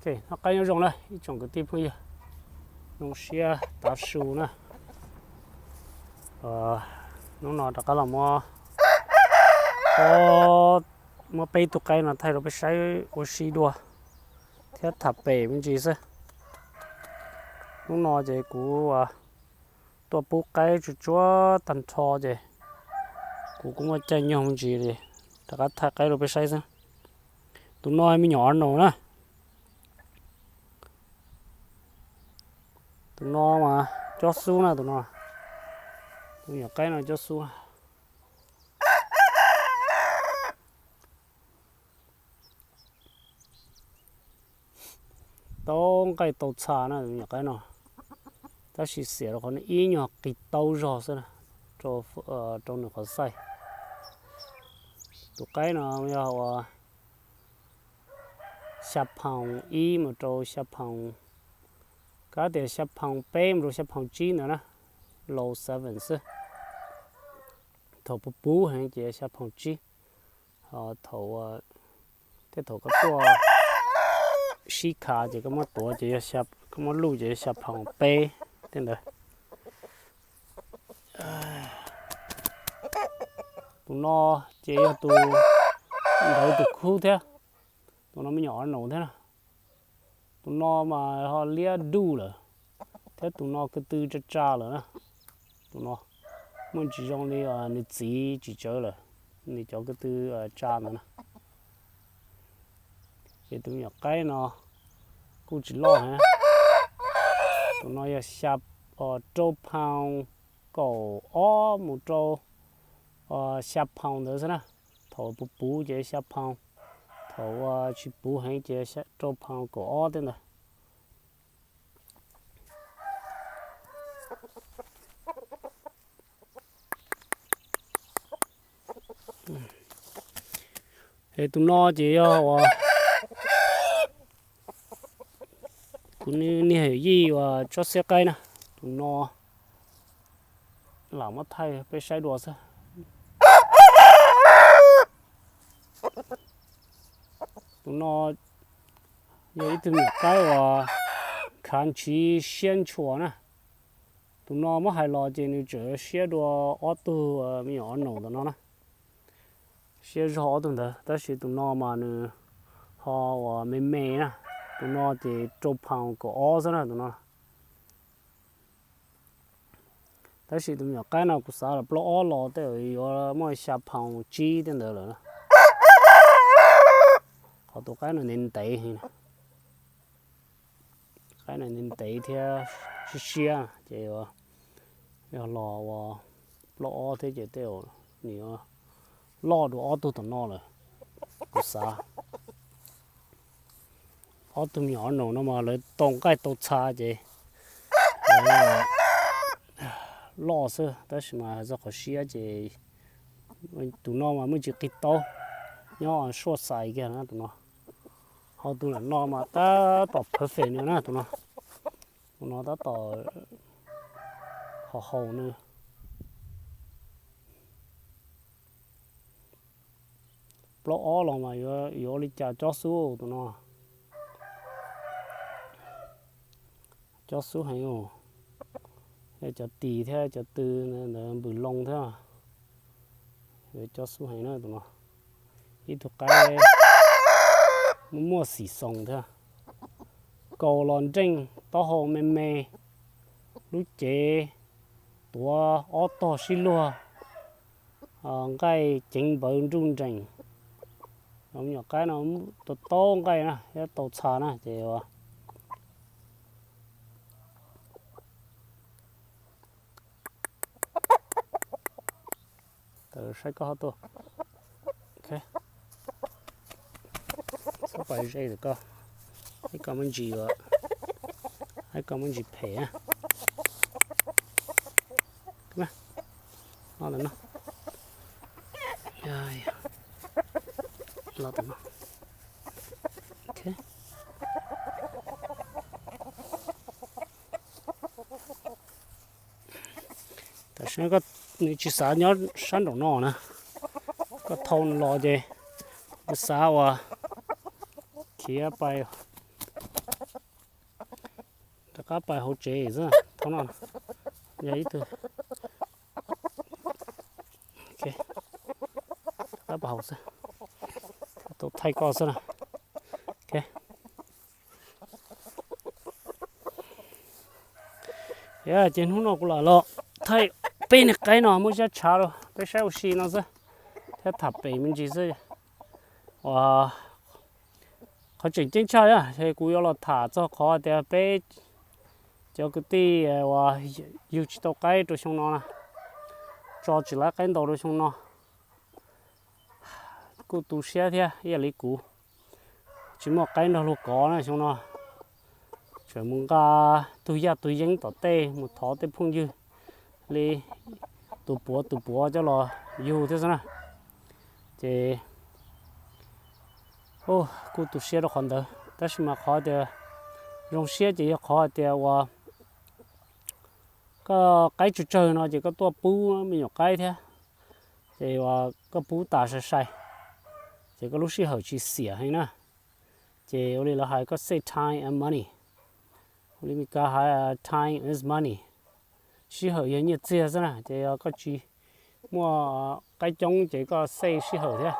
Noj qab nyob zoo na ib tsoom kwv tij phooj ywg, zoo siab tav su na. Hnub no rov qab los muab ob, muab peb tug qaib no thaij rau peb saib ua si dua thiab tham pem me ntsis xwb. Hnub no ces kuv tuaj pub qaib tsuag tsuag tag nrho ces kuv kuj muaj caij nyoog me ntsis li, rov qab thaij qaib rau peb saib xwb. Tus no me nyuam Arnold na. Tus no mas cob xub na, tus no, tus me nyuam qaib no cob xub. Tau nqaij tau txha na tus me nyuam qaib no, tab sis xiam rau qhov no ib nyuag qis taub zog xwb na, rau nws qhov xaij. Tus qaib no yog ua xya phaus ib mus rau xya phaus, kav tias xya phaus peb mus rau xya phaus tsib ntawd na, low seven xwb. Thaum puv puv heev ces xya phaus tsib, ho thaum, tej thaum koj tuaj sib khav ces koj muab tuav ces, koj muab luj ces xya phaus peb tej ntawd. Tus no ces yog tus ntawd tus khub thiab, tus no me nyuam Arnold thiab na. Tus no mas ho liab duj lawm, thiab tus no ko tw tsa tsa lawm na. Tus no muaj ntsis zoo li nws txiv tsis tsawv lawm, nws cov ko tw tsa ntawd na. Ces tus me nyuam qaib no kuj tsis loj heev. Tus no yog xya, rau phaus kaum ob mus rau xya phaus ntawd xwb na. Thaum puv puv ces xya phaus, thaum tsis puv heev ces rau phaus kaum ob tej ntawd. Es tus no ces yog uas kuv niag yawm yij uas tsob xiab qaib na, tus no lam muab thaij peb saib dua xwb. Tus no yog ib tug me nyuam qaib uas khav ntshiv siab ntshua na. Tus no muab hais los ces nws tseem siab dua ob tug me nyuam Arnold ntawm no na. Siab zog ob tug ntawd, tab sis tus no mas nws ho uas me me na. Tus no ces rau phaus kaum ob xwb na tus no. Tab sis tus me nyuam qaib no kuv xav los plaub ob los tej yuav muaj xya phaus tsib tej ntawd lawm na. Qhov tus qaib no ntev ntev heev, qaib no ntev ntev thiab siab siab ces yog los ua plaub ob thiab ces tej nws yuav loj dua ob tug tom no lawm. Kuv xav ob tug me nyuam Arnold no mas lawv tau nqaij tau txha ces loj xwb, tab sis mas hais txog qhov siab ces tus no mas muaj ntsis qis taub, nyob suaj xais kiag na tus no. Ho tus lam no mas tab tom perfect nws na tus no. Tus no tab tom haus haus nws. Plaub ob los mas yuav ua li cas cob xub tus no. Cob xub heev, cov tis thiab cov tw ntawd npws loo thiab. Yuav cob xub heev na tus no. Ib tug qaib muaj muaj xim xoos thiab. Kaus los nreej, taub hau me me, lub cev tuav ob tog sib luag, nqaij ceev npawv nruj nrees. Me nyuam qaib no tau tau nqaij na thiab tau txha na ces Tawm saib koj ho tuaj. Txhob pais ze koj, ib koj muaj ntsis, ib koj muaj ntsis phem. Lo ntawm no, lo ntawm no. Tam sim no nws tsis xav nyob sab nraum no na, koj thau nws los ces nws xav uas khiav pais Qab pais hauv tsev xwb, thaum no yog ib tug, qab pais hauv xwb, tau thaij koj xwb na. Ces hnub no kuv lam los thaij peb niag qaib no muab siab tshav rau peb saib ua si no xwb, thiab tham pem me ntsis xwb. Uas qhov tseem ceeb tshaj yog kuv yuav los tham txog qhov tias peb cov kwv tij uas yug tsis tau qaib rau xyoo no na, tso tsis laib qaib ntaus rau xyoo no, kuj tu siab thiab ib yam li kuv. Tsis muaj qaib nrog luag kov na xyoo no, tseem mus nqa tug yaj tug yeeb tom tej mus thov tej phooj ywg li tus puav tus puav coj los yug thiab xwb na. Ces kuj tu siab rau qhov ntawd, tab sis mas qhov tias zoo siab ces yog qhov tias uas koj qaib tsawg tsawg no ces koj tuaj pub me nyuam qaib thiab, ces uas koj pub tas sai sai, ces koj lub sij hawm tsis xiam heev na. Ces ua li lawv hais koj save time and money, ua li Meskas hais time is money, sij hawm yog nyiaj txiag xwb na. Ces yog koj tsis muaj qaib coob ces koj save sij hawm thiab,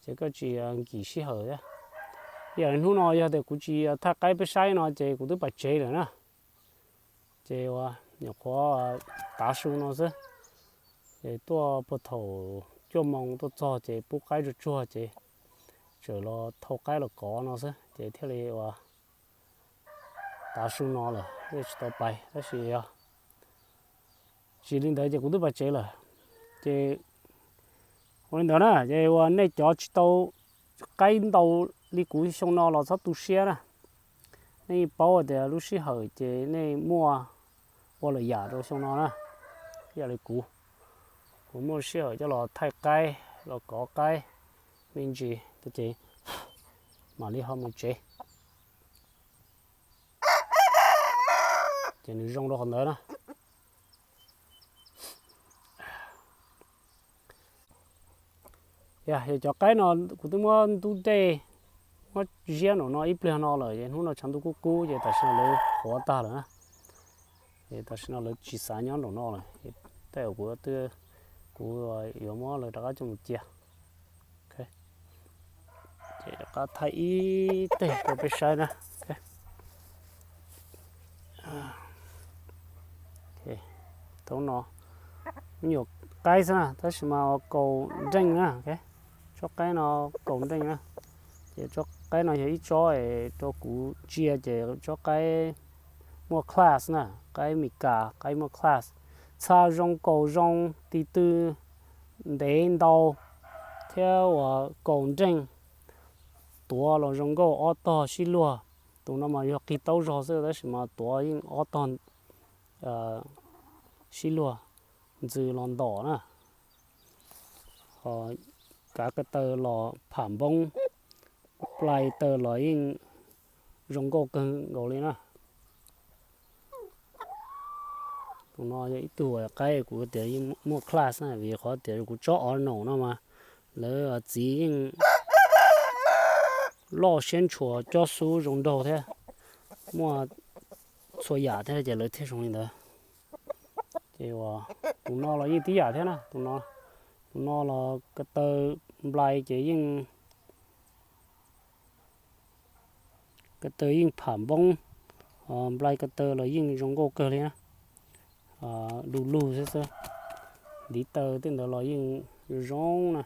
ces koj tsis nkim sij hawm thiab. Yam li hnub no yog tias kuv tsis thaij qaib peb saib no ces kuv twb pais tsev lawm na. Ces uas nyuam qhuav tav su no xwb, ces tuaj puag thaum cuaj moos tuaj txog ces pub qaib tsuag tsuag ces tseem los thau qaib los kov no xwb ces thiaj li uas tav su no lawm thiaj tsis tau pais, tab sis yog tsis li ntawd ces kuv twb pais tsev lawm. Ces ua li ntawd na, ces uas nej cov tsis tau qaib ntau li kuv xyoo no los txhob tu siab na. Nej yeej paub tias lub sij hawm ces nej muaj ua lawm yam rau xyoo no na. Yam li kuv, kuv muaj sij hawm coj los thaij qaib, los kov qaib me ntsis ces mam li ho mus tsev. Ces nws zoo rau qhov ntawd na. Yog, yog cov qaib no kuv twb muab ntub dej, muab ziab nraum no ib pliag no lawm, ces hnub no tshav ntuj kub kub ces tam sim no lawv qhuav tag lawm na. Ces tam sim no lawv tsis xav nyob nraum no lawm, tej zaum kuv, kuv yuav muab lawv rov qab coj mus cia. Ces rov qab thaij ib teg rau peb saib na. Thaum no me nyuam qaib xwb na, tab sis mas kaus nreej na. Tsob qaib no kaus nreej na. Ces tsob qaib no yog ib tsob es rau kuv ntsia ces tsob qaib muaj class na, qaib Meskas, qaib muaj class. Txha zoo, kaus zoo, tis tw ntev ntau thiab uas kaus nreej. Tuav los zoo nkauj, ob tog sib luag. Tus no mas yog qig taub zog xwb tab sis mas tuav yeej ob tog sib luag, ntxws los ntom na. Ho kav ko taw los pham npoob, nplai taw los yeej zoo nkauj kawg nkaus li na. Tus no yog ib tug qaib kuv tias yeej muaj class na, vim qhov tias kuv tsob original no mas lawv txiv yeej loj siab ntshua, cob xub zoo nraug thiab, muaj txhua yam thiab ces lawv thiaj zoo li ntawd. Ces tus no los yeej tib yam thiab na, tus no, tus no los ko taw, nplai ces yeej, ko taw yeej pham npoob, nplai ko taw los yeej zoo nkauj kawg li na. Lug lug xwb xwb, ntiv taw tej ntawd los yeej zoo zoo na.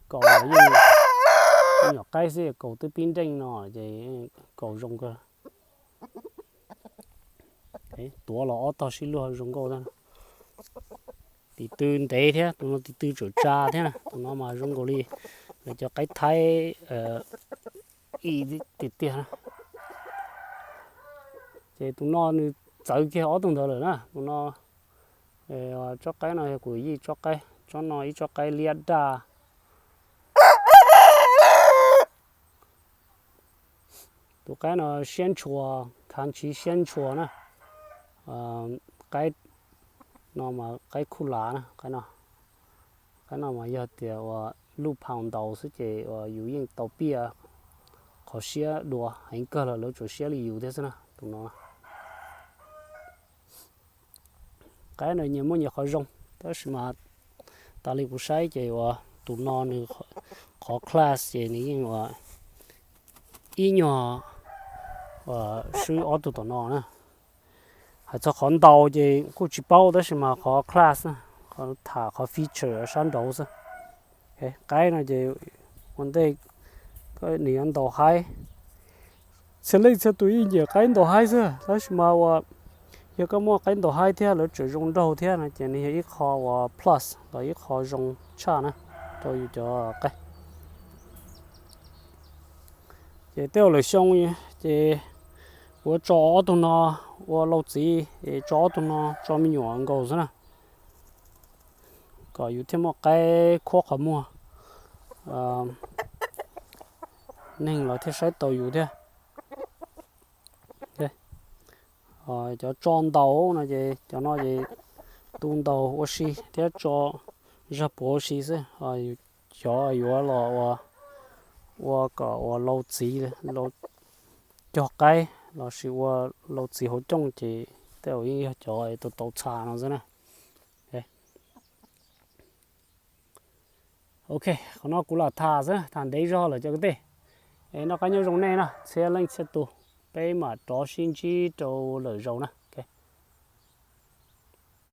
Kaus los yeej, me nyuam qaib xwb kaus twb pib nreej no ces kaus zoo kawg. Tuav los ob tog sib luag zoo nkauj thiab. Tis tw ntev thiab, tus no tis tw tsaum tsa thiab na, tus no mas zoo nkaus li lawv cov qaib Thaib ib tiag tiag na. Ces tus no nws txawv kiag ob tug ntawd lawm na, tus no. Tsob qaib no yog kuv yij tsob qaib, tsob no ib tsob qaib liab daj. Tus qaib no siab ntshua, khav ntshiv siab ntshua na. Qaib no mas qaib khuj lav na, qaib no. Qaib no mas yog tias uas luj phaus ntaus xwb ces uas yus yeej tau piaj, qhov siab dua heev kawg los lawv tsuas siab li yus thiab xwb na tus no. Qaib no nyias muaj nyias qhov zoo, tab sis mas tas li kuv saib ces uas tus no nws qhov class ces nws yeej uas ib nyuag swb ob tug tom no na. Hais txog qhov ntaus ces kuj tsis paub tab sis mas qhov class na, qhov tham qhov feature sab nraud xwb. Qaib no ces ua ntej nws yuav ntaus haib. Txhia leej txhia tus yeej nyiam qaib ntaus haib xwb tab sis mas uas yog koj muaj qaib ntaus haib thiab lawv tseem zoo nraug thiab no ces nws yog ib qho uas plus los ib qho zoo tshaj na rau yus cov qaib. Ces tej zaum lwm xyoo ces kuv yuav tso ob tug no ua lau txiv es tso ob tug no tso me nyuam nkaus xwb na, kom yus thiaj muaj qaib khuab qhov muag, neeg los thiaj saib tau yus thiab. Cov tso ntaus no ces cov no ces tu ntaus ua si thiab tso zaj puav ua si xwb. Xyov yuav los ua kom ua lau txiv, lau cog qaib lossis ua lau txiv hauv cooj ces tej zaum yeej yog cov tau tau txha no xwb na. Ok, qhov no kuv lam tham xwb, tham ntev zog lawm cov kwv tij. Es noj qab nyob zoo nej na, txhia leej txhia tus, peb mam rov sib ntsib rau lwm zaus na.